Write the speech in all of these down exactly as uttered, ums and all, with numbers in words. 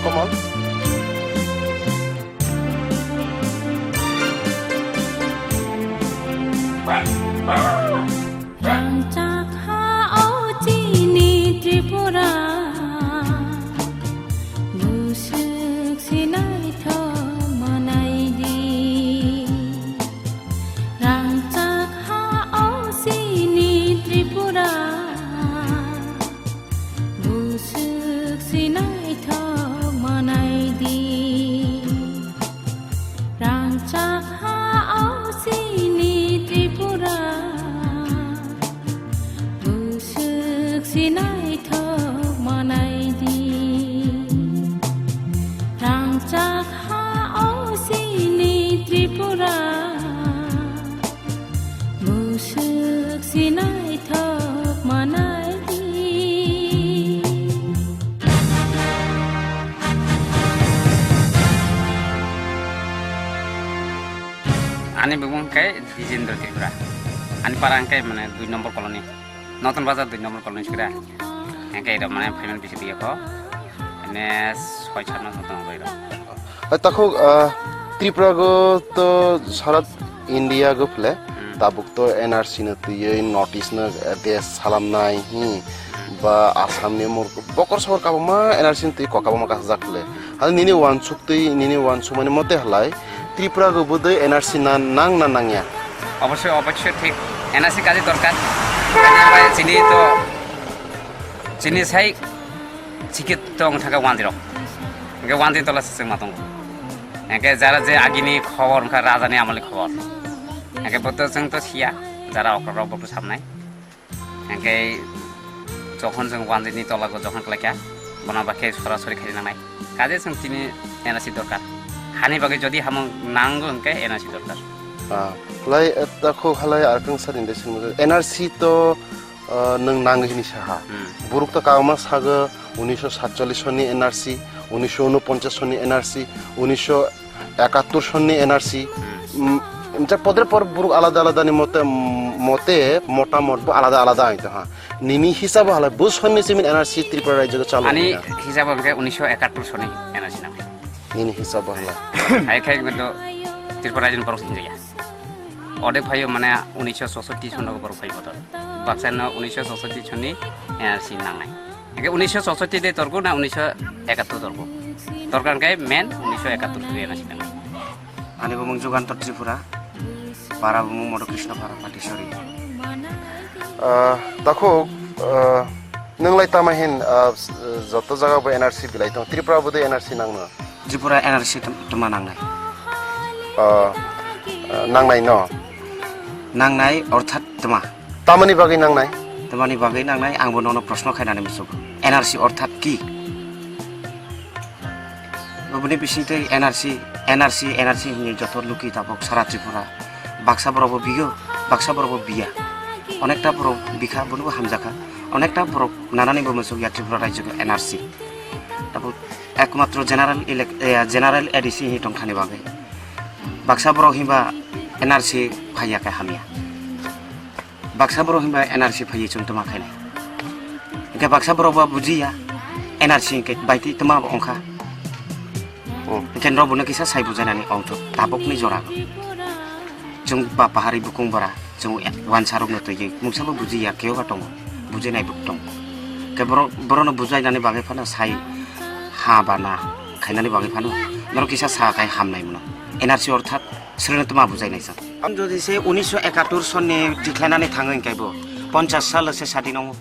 Come on. Rangchak ha o chini Tripura, buswk sinai thok manai di. Rangchak ha o chini Tripura, buswk sinai thok manai di. Rangchak ha o chini Tripura, buswk sinai thok manai di. Rangchak ha o chini Tripura, buswk sinai thok manai di. Ani bumung khe Dijendra Tripura. Ani para hwnkhe mane dui number colony. Notun Bazar dui number colony sikra. Hwnkhe iro mane payment bisi diya ko. Ene soi sat no tong bai ro. Hai takhuk, ah, Tripura go to sara India go phle. Hmm. Tabuk to N R C no twiwi notice no, eh, de salamnai hi ba Assam ni mur bokor sor kabama N R C no twi kok kabama kasajak phle. Hal nini wansuk twi nini wansuk mani mote halai Tripura go budai N R C na nang na nangya. Obosoi, obosoi thik. N R C kaji dorkar. Chini to, chini sai chikit to wng thangkha wandi rok. Hingke wandi tola se chwng ma tongo. Hingke jara je agini khobor wngkha raja ni amol ni khobor. Hingke bo to chwng to siya, jara okra rok bo samnai. Hingke jokhon chwng wandi ni tola go jokhon khlaikha, bono ba khe sorasori khaina nangnai. Kaje chwng tini N R C dorkar. Hani bagwi jodi hamung nango hingke N R C dorkar. Ah, halai, eh, takhuk halai arkang sari de sini N R C to, ah, nwng nang hini saha. Hmm. Buruk to kabama sago unisho satchollish soni N R C, unisho unoponchas soni N R C, unisho ekattur sonni N R C. Hmm. Mm, mcha podre por buruk alada alada ni mote, mote motamot bo alada alada aito ha. Nini hisabo halai bo sonni simin N R C Tripura rajyo chalo. Ani hisabo hingke unisho ekattur sonni N R C nang. Nini hisabo halai. Hai khai gendo Tripura rajyo borok hinjaya. Ode phayo mane unisho sosotti sonno borok phai botor. Baksa no unisho sosotti sonni N R C nangnai. Hingke unisho sosotti de torgo na unisho ekattur torgo? Torkar hingke men unisho ekattur suri N R C nangnai. Ani bumung Jugantor Tripura, para bumung Modho Krishna para Patisori. Ah, takhuk, ah, nwng lai tama hin, ah, joto jaga bo N R C bilai tong, Tripura bo de N R C nangno? Tripura N R C tama nangnai. Ah, ah, nangnai no? Nangnai orthat tama. Tamani bagwi nangnai? Tamani bagwi nangnai, ang bo nono proshno khainani muchungo. N R C orthat ki? Oboni bisingtwi N R C, N R C, N R C hinwi joto luki tabok sara Tripura. Baksa borok bo biyo, baksa borok bo biya. Onekta borok bikha, bono bo hamjakha. Onekta borok nanani bo muchung ya Tripura rajyo N R C. Tabok ekmatro general elek-, eh, general A D C hinwi tongthani bagwi. Baksa borok hinba N R C phaiya khe hamya. Baksa borok hinba N R C phaiwi chwng tama khainai. Hingke baksa borok ba bujiya N R C hingke baiti tama bo wngkha. Hmm. Hingke norok bono kisa sai bujainani ongthok tabokni jora. Chwng ba pahari bukung bara chwng wansa rokno twiwi mungsa bo bujiya kebo ba tongo. Bujinai bo tongo. Hingke borok, borokno bujainani bagwi phano sai ha ba na khainani bagwi phano norok kisa sa khai hamnai mano. N R C orthat Sreno tama bujai naisang. Ang jodi se unisho ekattur sonni dikhlainani thango hingkaibo, ponchas salo se sadi nongo.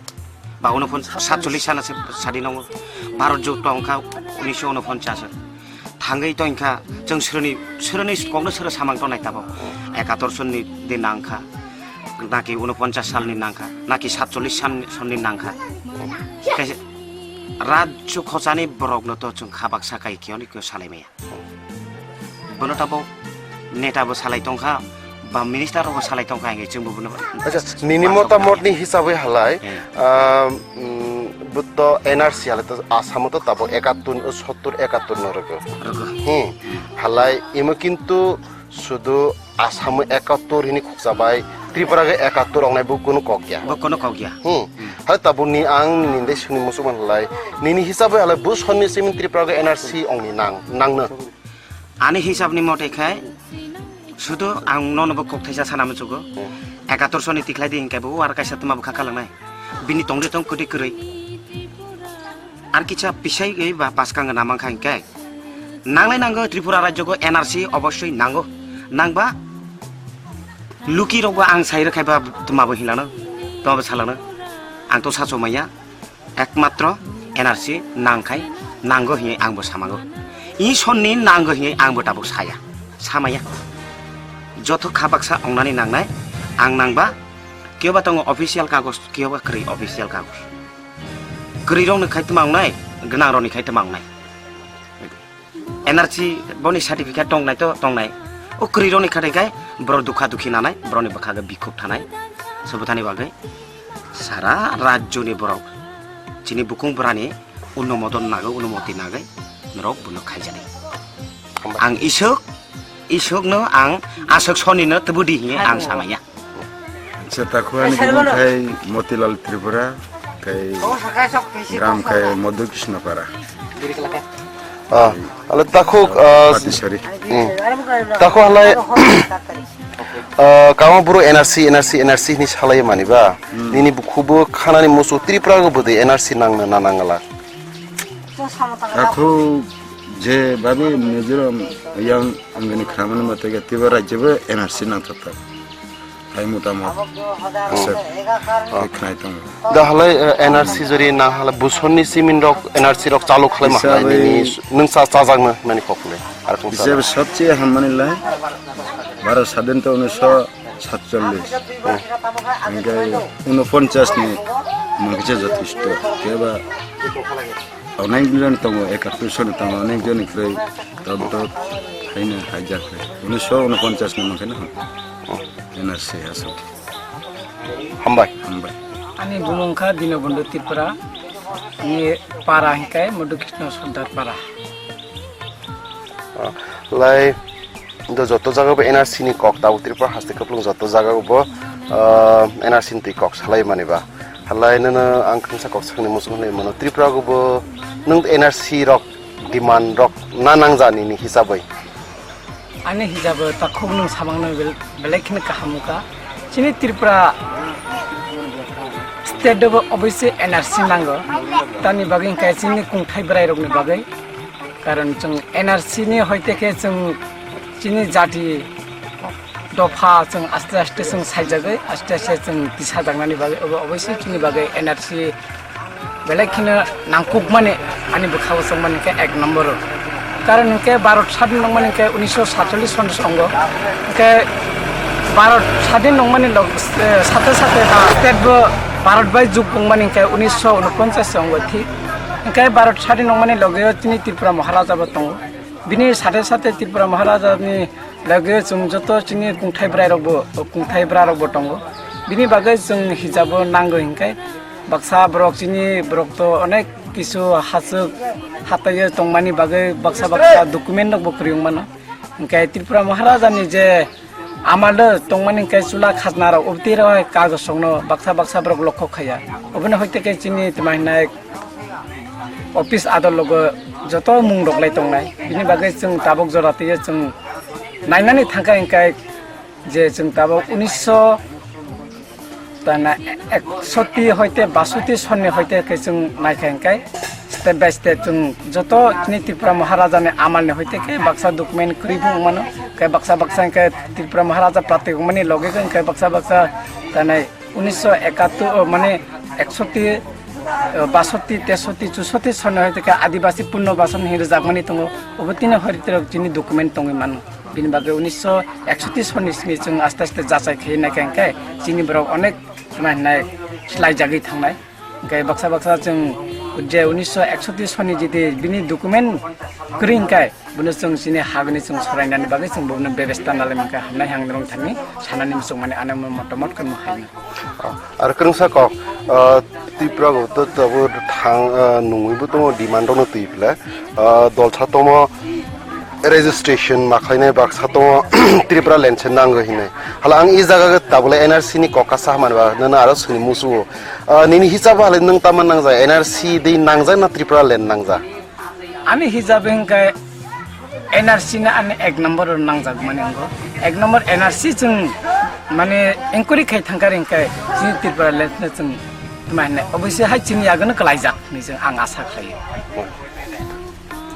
Ba unophon satchollish salo se sadi nongo. Bharot jukto wngkha unisho unoponchas. Thangwi to wngkha chwng sreni, sreni kokno sero samang tongnai tabo. Ekattur sonni de nangkha. Naki unoponchas salni nangkha. Naki satchollish san-, sonni nangkha. Kaisa rajyo khosani borokno to chwng kha baksa kai kiyoni kyo salai maya. Bono tabok neta bo salai tongkha, ba minister rok bo salai tongkha, hingke chwngbo bono. Acha, nini motamot ni hisabwi halai, hmm, ah, mm, bo to N R C halai to Assam to tabok ekattur, sottur ekattur no rwgo. Rwgo. Hmm. Halai imo kintu sudu Assam ekattur hini khukcha bai Tripura ge ekattor wngnai bo kunu kok ya. Bo kunu kok ya. Hmm. Hai tabuk ni ang nini dei suni muchung man lai. Nini hisabe halai bo sonni simin Tripura ge N R C ongni nang, nangno. Ani hisab ni mote khai sudu ang nono bo kok thaisa sana muchugo. Hmm. Ekattor sonni tikhlai di hinkhe bo war kaisa tuma bwkha kalangnai. Bini tongde tong kwtwi kwrwi. Ar kicha pisai gwi ba paskang na mankha hinkhe. Nanglai nango Tripura rajyo go N R C obosoi nango. Nangba luki rok ba ang sai rwkhai ba tuma bo hinlano. Tuma bo salano. Ang to sacho maya. Ekmatro N R C nangkhai nango hinwi ang bo samango. I sonni nango hinwi ang bo tabuk saya. Samaya. Joto kha baksa ongnani nangnai ang nangba kiyoba tongo official kagos kiyoba kwrwi official kagos. Kwrwi rokni khai tuma wngnai, gwnang rokni khai tuma wngnai. N R C boni certificate tongnai to tongnai. O kwrwi rokni khai khai borok dukha dukhi nanai, borokni bwkha khe bikhuk thanai. Sobo thani bagwi sara rajyoni borok chini bukung bwrani uno modon nagwi, uno moti nagwi norok bono khaijani. Ang isuk, isukno ang aswk sonino tubudi hinwi ang samaya. Acha, takhuk ani bumung khai Motilal Tripura, khai gram khai Madhu Krishna Para. Ah, ale takhuk, ah, Patisari. Hmm. Takhuk halai, ah, kama buru N R C, N R C, N R C ni salai mani ba. Hmm. Nini bukhubo khanani musu Tripura go bwdwi N R C nangna na nangala. Takhuk je babi Mizoram yang angani khamani mate ga Tripura rajyo bo N R C nang thata. Hai mutamo. Aswk. Oh. Khe khnai tongo. Da halai, eh, N R C jori na halai busonni simin rok N R C rok chalu khlai ma halai Hisabe nini s-, nung sa chajakno mani kokle. Ar kung sa. Hisabe sobche hamani lai. Baro sadin to unisho satchollis. Hmm. Hingke unoponchas ni mangkhe jothesto. Keba Onek jon tongo, ekattor jon tongo, onek jon ni kwrwi tok tok haino haijak khe. Unisho unoponchas ni mankhe no N R C aswk. Hambai. Hambai. Ani bumung kha Dinobondhu Tripura, ani para hingkai Madhu Krishna Sardar para. Ah, lai, do joto jaga bo N R C ni kok tabuk Tripura haste kwplung joto jaga bo, ah, N R C ni twi kok salai mani ba. Halai nono ang khungsa kok sakni muchung hinwi mano. Tripura go bo nwng N R C rok demand rok na nangja nini hisabwi? Ani hisabo takhuk nwng samang no bel-, belai kheno kaham wngkha. Chini Tripura state o bo obviously N R C nango. Tani bagwi hwnkhe chini kungthai bwrwi rokni bagwi. Karon chwng N R C ni hoite khe chwng chini jati dopha chwng aste aste chwng saijagwi, aste aste chwng tisajaknani bagwi obo oboisoi chini bagwi N R C belai kheno nangkukmani ani bwkhao chongmani khe ek number o. Karon hinkhe Bharat sadin nongmani hinkhe unisho satchollis sono songo. Hinkhe Bharat sadin nongmani log-, eh, sathe sathe state bo Bharat bai juk wngmani hinkhe unisho unoponchas songo thik. Hinkhe Bharat sadin nongmani logeo chini Tripura Maharaja bo tongo. Bini sathe sathe Tripura Maharaja ni loge chwng joto chini kungthai bwrwi rok bo, kungthai bwra rok bo tongo. Bini bagwi chwng hisabo nango hinkhe baksa borok chini borok to onek kisu hachwk hataio tongmani bagwi baksa baksa document rok bo kwrwi wng mano. Hinkhe Tripura Maharaja ni je Amalo tongmani hinkhe chula khajna rok obtwi rok hai kagosongno baksa baksa borok lokho khaiya. Oboni hoite khe chini tma hinai office adol logo joto mung rok lai tongnai. Bini bagwi chwng tabuk jora twiyo chwng nainani thangkha hinkhe je chwng tabuk unisho tana eksoti hoite basoti sonni hoite khe chwng naikha hinkhe step by step chwng joto chini Tripura Maharaja ni amal ni hoite khe baksa document kwrwi bo wng mano. Khe baksa baksa hinkhe Tripura Maharaja pratik wngmani logi khe hinkhe baksa baksa tana unisho ekattor, o, mane eksoti, o, basoti, tesoti, chusoti sonni hoite khe Adibasi Punno Bason hinwi rwjakmani tongo. Obo tini hoite rok chini document tongwi mano. Bini bagwi unisho eksoti sonni simi chwng aste aste jachai khe naikha hinkhe chini borok onek tma hinai khlaijagwi thangnai. Hinkhe baksa baksa chwng je unisho eksoti sonni jiti bini document kwrwi hinkhe bono chwng chini hagni chwng sorainani bagwi chwng bono bebesta nalai mankha hamnai hang nirong thani sanani muchung mani ano motomot khe muhaino. Ar kwrwngsa kok, ah, Tripura go to tabuk thang, ah, nungwi bo tongo demand rokno twi phle, ah, dolsa tomo Registration ma khlainai baksa tongo Tripura land se nango hinwi. Hala ang i jaga tabule N R C ni kok kasa hamani ba nono aro sini musuo. Ah, nini hisab halai nwng tama nangjak, N R C dei nangjak na Tripura land nangjak? Ani hisab hingke N R C na ani ek number o nangjak mani ango. Ek number N R C chwng mani inquiry khai thangkar hingke chini Tripura land na chwng tma hinai obviously hai chini yagono kwlaijak hinwi chwng ang asa khlaio.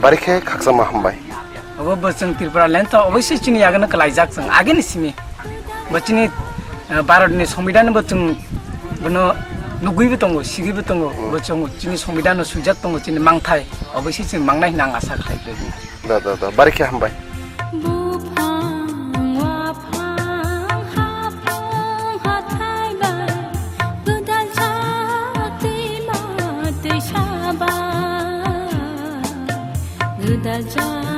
Bari khe khakchangma hambai. Obo bo chwng Tripura land to obviously chini yagono kwlaijak chwng agini simi. Bo chini, eh, Bharat ni Songbidan bo chwng bono nugwi bo tongo, sigwi bo tongo. Bo chwng chini Songbidan no swijak tongo chini mangthai. Obviously chwng mangnai hwnwi ang asa khlai khlai. Da, da, da. Bari khe hambai. Buphang, waphang, haphang, hathai bai, gwdal jak twima twisa bai, gwdal jak